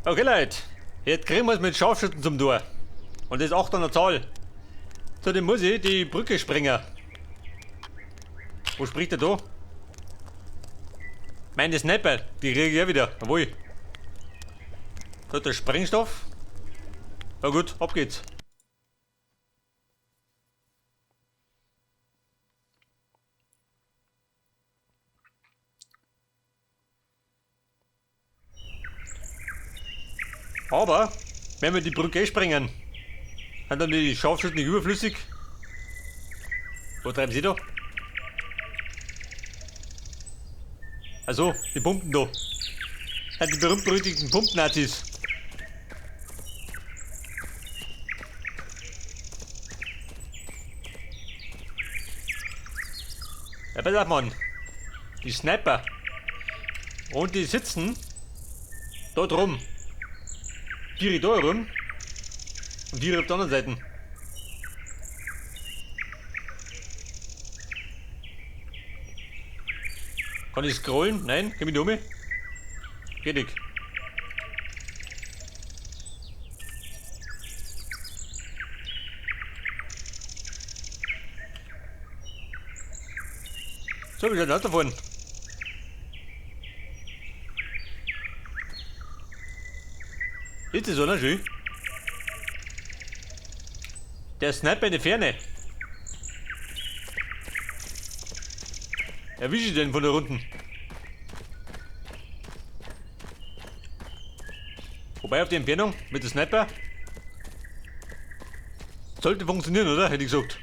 Okay, Leute. Jetzt kriegen wir es mit Scharfschützen zum Tor. Und das 8 an der Zahl. Zudem muss ich die Brücke sprengen. Wo spricht er da? Meine Sniper, die kriege ich ja wieder. Jawohl. Da hat der Sprengstoff. Na gut, ab geht's. Aber, wenn wir die Brücke eh sprengen, sind dann die Scharfschützen nicht überflüssig? Wo treiben sie da? Also, die Pumpen da. Das sind die berühmt-berüchtigten Pumpennazis. Ja, pass auf, Mann. Die Sniper. Und die sitzen da drum. Vier da rum. Und vier auf der anderen Seite. Kann ich scrollen? Nein, komm ich nicht um? Geht nicht. So, wie schaut das davon? Ist das oder schön? Der Sniper in der Ferne. Erwische ich den von der Runden. Wobei auf die Entfernung mit dem Sniper sollte funktionieren, oder? Hätte ich gesagt.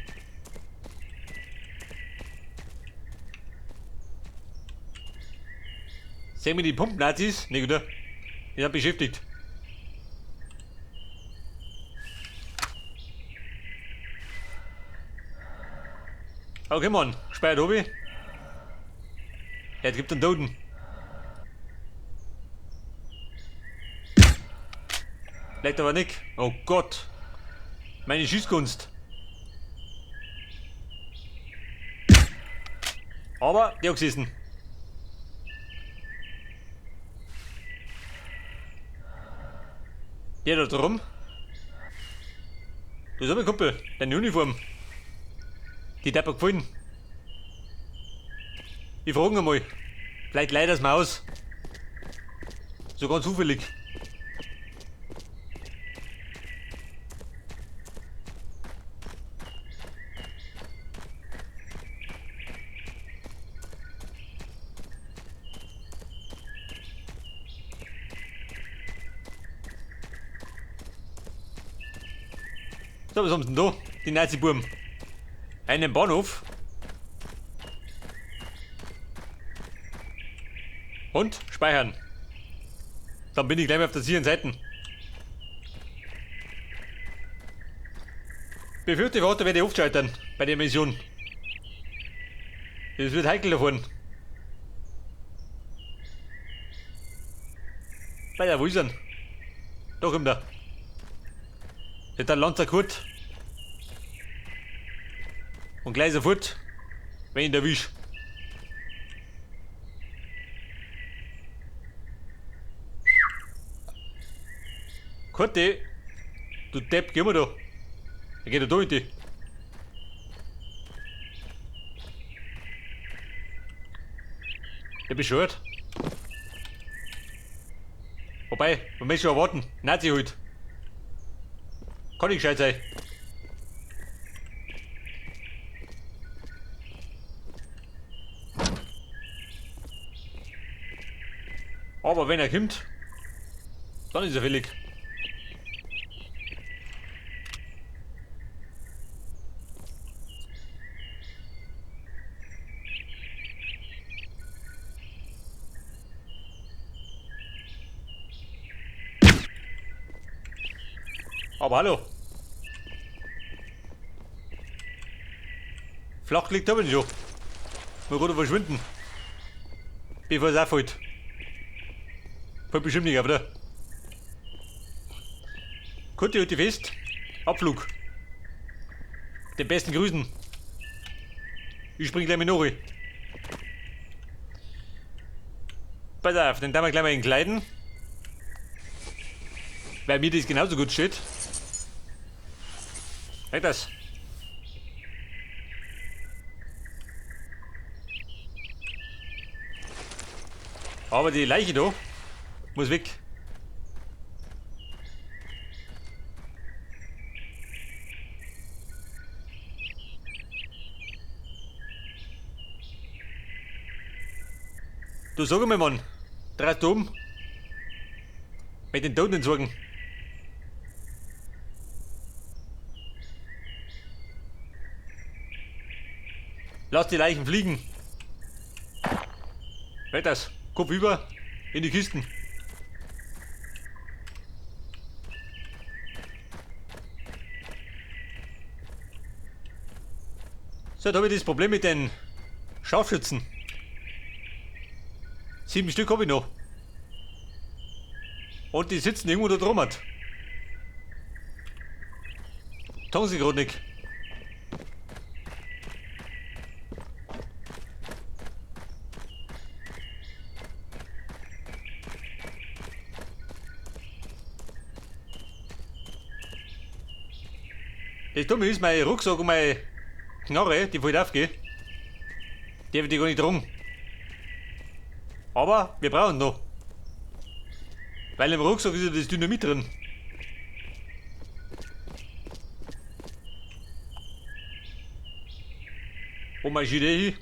Sehen wir die Pumpennazis? Nee, oder? Ich hab beschäftigt. Okay, Mann. Speiert Hobby. Ja, es gibt einen Toten. Vielleicht aber nicht. Oh Gott. Meine Schießkunst. Aber der hat gesessen. Der da drum. Das ist aber Kumpel, deine Uniform. Die hat mir gefallen. Ich frage ihn mal. Vielleicht leidet es mir aus. So ganz zufällig. So, was haben sie denn da? Die Nazi-Buben. Einen Bahnhof. Und speichern. Dann bin ich gleich mal auf der sicheren Seite. Befürchte Worte werde ich oft scheitern bei der Mission. Das wird heikel davon. Bei der, wo ist er? Da kommt er. Der Lanzer Kurt. Und gleich sofort, wenn ich ihn erwisch. Kurti, du Depp, geh mal da. Er geht da durch die. Der bescheuert. Wobei, man muss schon erwarten. Nazi halt. Kann nicht gescheit sein. Aber wenn er kommt, dann ist er fällig. Aber hallo. Flach liegt aber nicht schon. Mal gerade verschwinden. Bevor es auffällt. Fällt bestimmt nicht auf, oder? Kurti, halt dich fest. Abflug. Den besten Grüßen. Ich spring gleich mit Nori. Pass auf, den darf wir gleich mal entkleiden. Weil mir das genauso gut steht. Weg das. Aber die Leiche da muss weg. Du sag mal, Mann, drehst du um? Mit den Toten entsorgen. Lass die Leichen fliegen. Weg das. Kopf über, in die Kisten. So, da habe ich das Problem mit den Scharfschützen. 7 Stück habe ich noch. Und die sitzen irgendwo da drum. Taugen sie grad nicht. Das Dumme ist, mein Rucksack und meine Knarre, die fällt aufgehen. Die hab ich gar nicht drum. Aber wir brauchen noch. Weil im Rucksack ist ja das Dynamit drin. Wo mach ich die hin?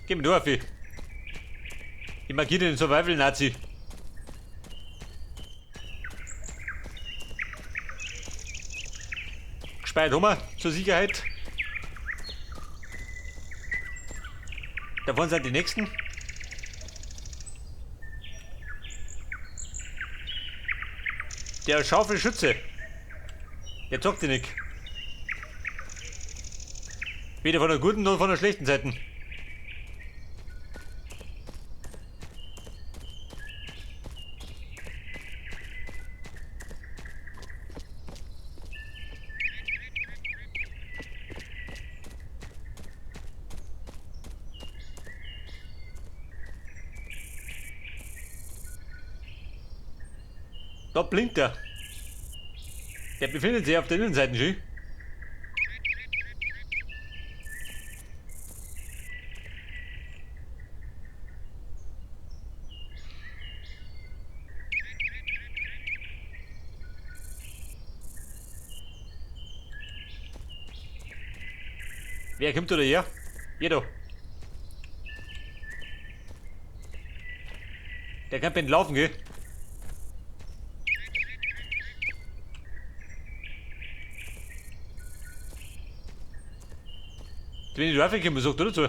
Geh mir nur auf. Ich markiere den Survival-Nazi. Gespeichert haben wir zur Sicherheit. Davon sind die nächsten. Der scharfe Schütze. Der zockt die nicht. Weder von der guten noch von der schlechten Seite. Da blinkt er. Der befindet sich auf der Innenseite, schön. Wer kommt da her? Ihr da. Der kann entlaufen, gell? Wenn ich raufgekommen sagt, oder so?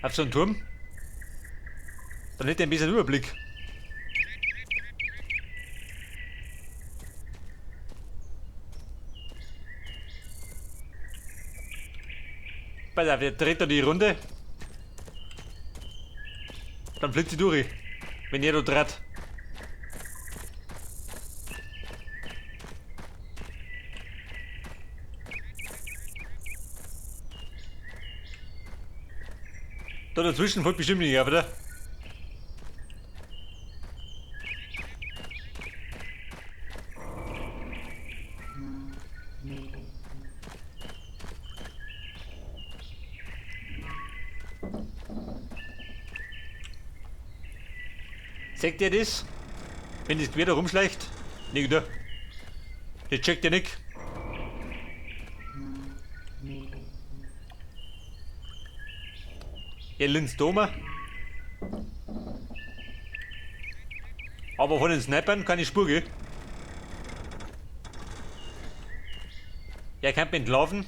Auf so einen Turm? Dann hätte ich ein bisschen Überblick. Pass auf, der dreht da die Runde. Dann fliegt sie durch, wenn ihr da dreht. Da dazwischen folgt bestimmt nicht auf, oder? Seht ihr das? Wenn das Gewehr da rumschleicht? Nicht, oder? Das checkt ihr nicht. Hier links Doma. Aber von den Snipern keine Spur, gell? Er kann entlaufen.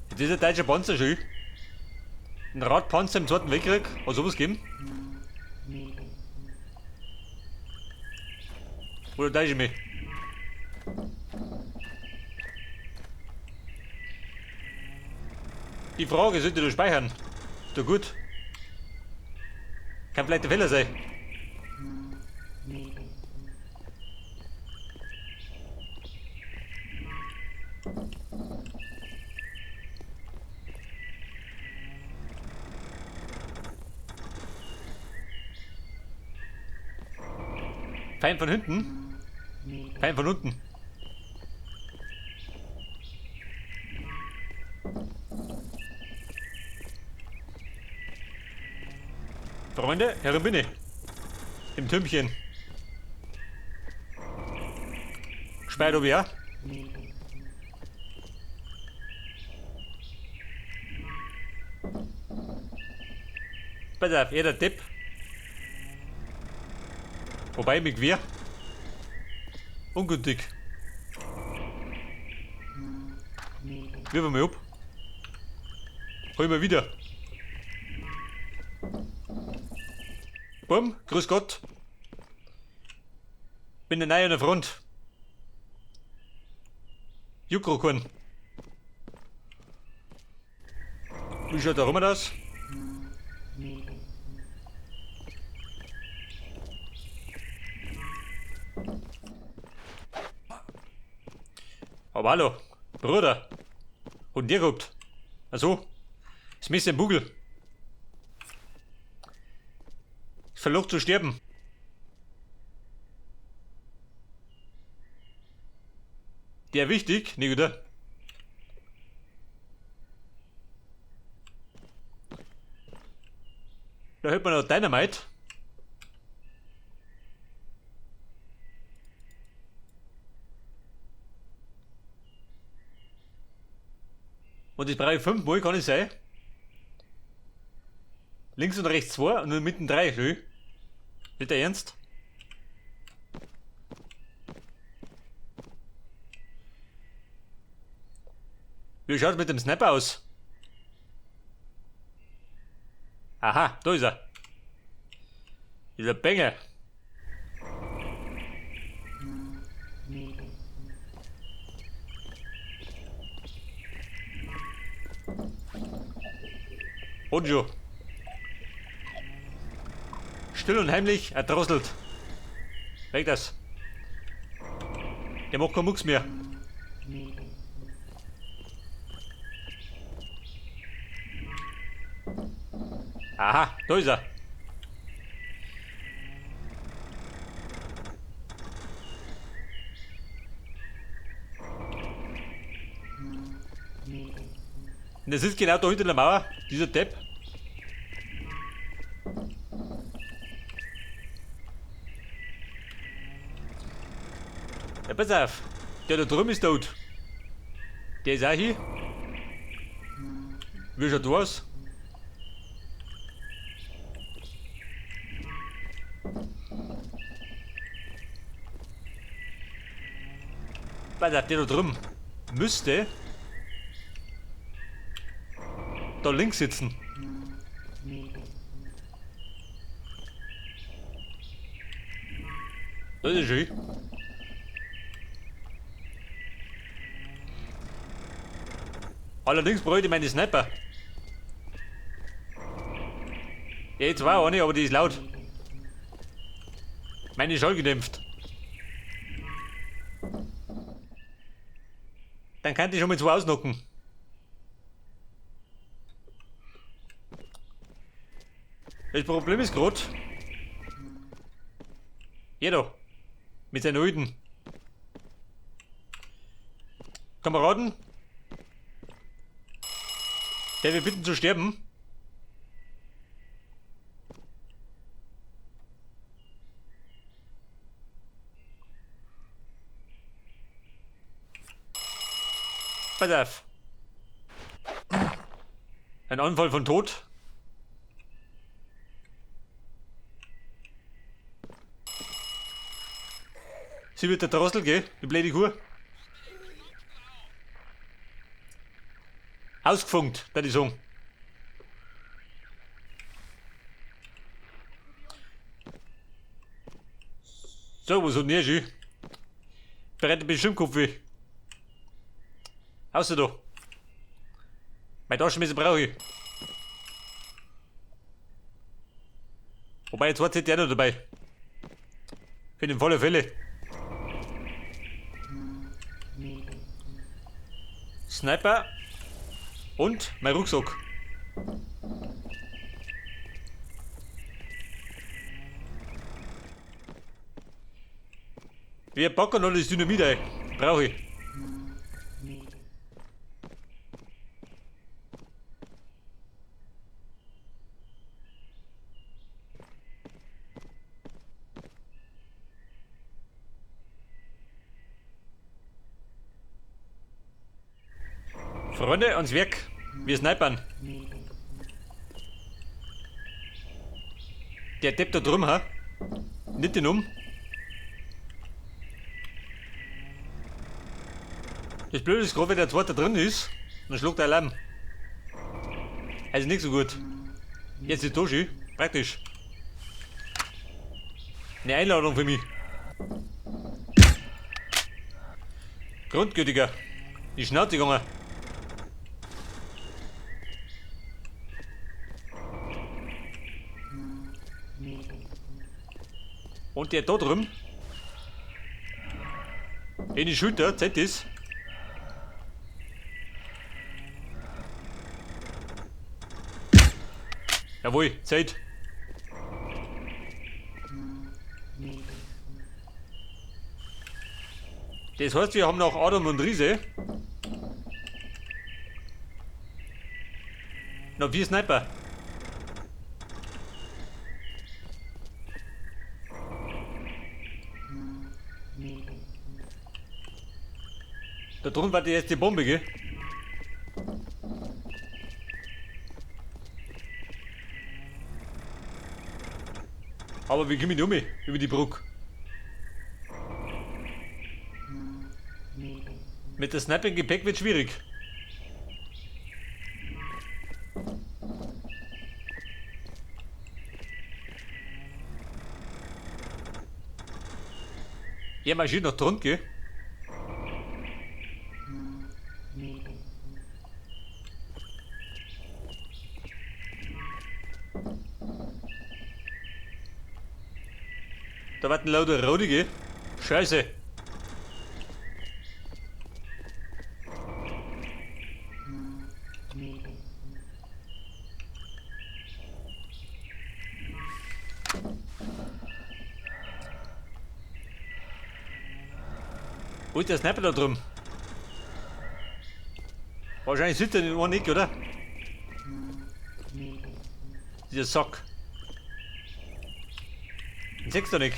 Jetzt ist ein deutscher Panzer schon. Ein Radpanzer im Zweiten Weltkrieg. Hat sowas gegeben? Oder täusche ich mich? Die Frage, sollte du speichern? Ist doch gut. Kann vielleicht der Fehler sein. Fein von hinten. Fein von unten. Freunde, herin bin ich. Im Tümpchen. Gespeit ob ja. Pass auf, jeder Depp. Wobei mit Gewehr. Ungültig. Wirf mal ab. Hol mal wieder. Bumm, grüß Gott. Bin der Neue an der Front. Juckrokorn. Wie schaut da rum aus? Aber hallo, Bruder. Und dir gehabt? Also, das Messer im Bugel. Verlocht zu sterben. Der wichtig, nicht oder? Da hört man noch Dynamite. Und das brauche ich 5-mal, kann es sein? Links und rechts 2 und in mitten 3, schön. Nicht der Ernst? Wie schaut's mit dem Snapper aus? Aha, da ist er. Dieser Bengel. Und schon. Still und heimlich erdrosselt. Weg das. Der macht keinen Mucks mehr. Aha, da ist er. Und das ist genau da hinter der Mauer, dieser Depp. Ja, pass auf, der da drüben ist tot. Der ist auch hier. Wie schaut das aus? Pass auf, der da drüben müsste da links sitzen. Das ist schön. Allerdings bräuchte ich meine Sniper. Ja, jetzt war eine, aber die ist laut. Meine ist gedämpft. Dann kann ich schon mal 2 ausnocken. Das Problem ist grad, jeder mit seinen Alten Kameraden, der wir bitten zu sterben. Pass auf. Ein Anfall von Tod. Sie wird der Drossel, gell? Die blöde Kuh. Ausgefunkt, da die sagen. So, was hat denn hier schon? Bereitet bestimmt Kopfweh. Außer da. Mein Taschenmesser brauche ich. Wobei, jetzt war der noch dabei. Für den volle Fälle. Sniper und mein Rucksack. Wir packen noch das Dynamit ein. Brauche ich. Freunde, ans Werk. Wir snipern. Der Depp da drüben, ha? Nicht den um. Das Blöde ist gerade, wenn der zweite drin ist, dann schlägt der Alarm. Also nicht so gut. Jetzt ist Toshi. Praktisch. Eine Einladung für mich. Grundgültiger. Die Schnauze gegangen. Und der da drüben. In die Schulter, zeigt das. Jawohl, Zeit. Das heißt, wir haben noch Adam und Riese. Noch 4 Sniper. Da drunten war die erste Bombe, gell? Aber wie komme ich um über die Brücke? Mit der Sniper im Gepäck wird schwierig. Ja, marschiert noch drunter, gell? Da warten lauter Rodige. Scheiße. Wo ist der Sniper da drüben? Wahrscheinlich sitzt er in einem Eck, oder? Dieser Sack. Den siehst du nicht.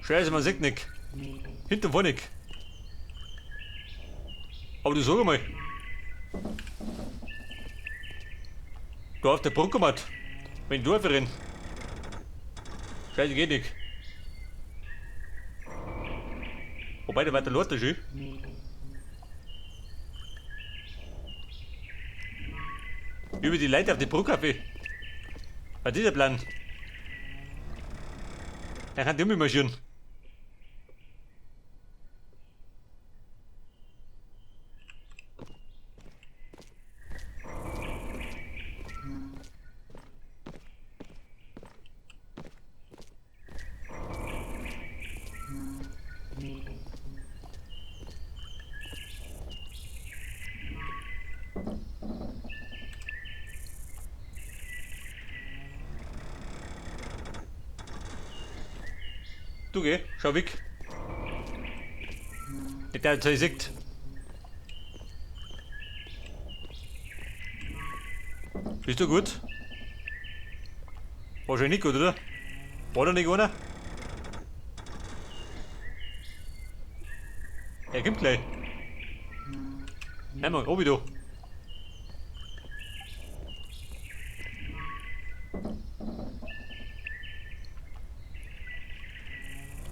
Scheiße, man sieht nicht. Hinten vorne nicht. Aber du sag mal. Da auf der Brücke mal. Wenn ich durchfahre. Scheiße, geht nicht. Wobei, der weiter läuft schon. Über die Leiter auf die Brücke auf. War dieser Plan? Dann kann die ummarschieren. Du geh, schau weg. Der der sieht. Bist du gut? Wahrscheinlich nicht gut, oder? War da nicht einer? Er kommt gleich. Einmal, obi du.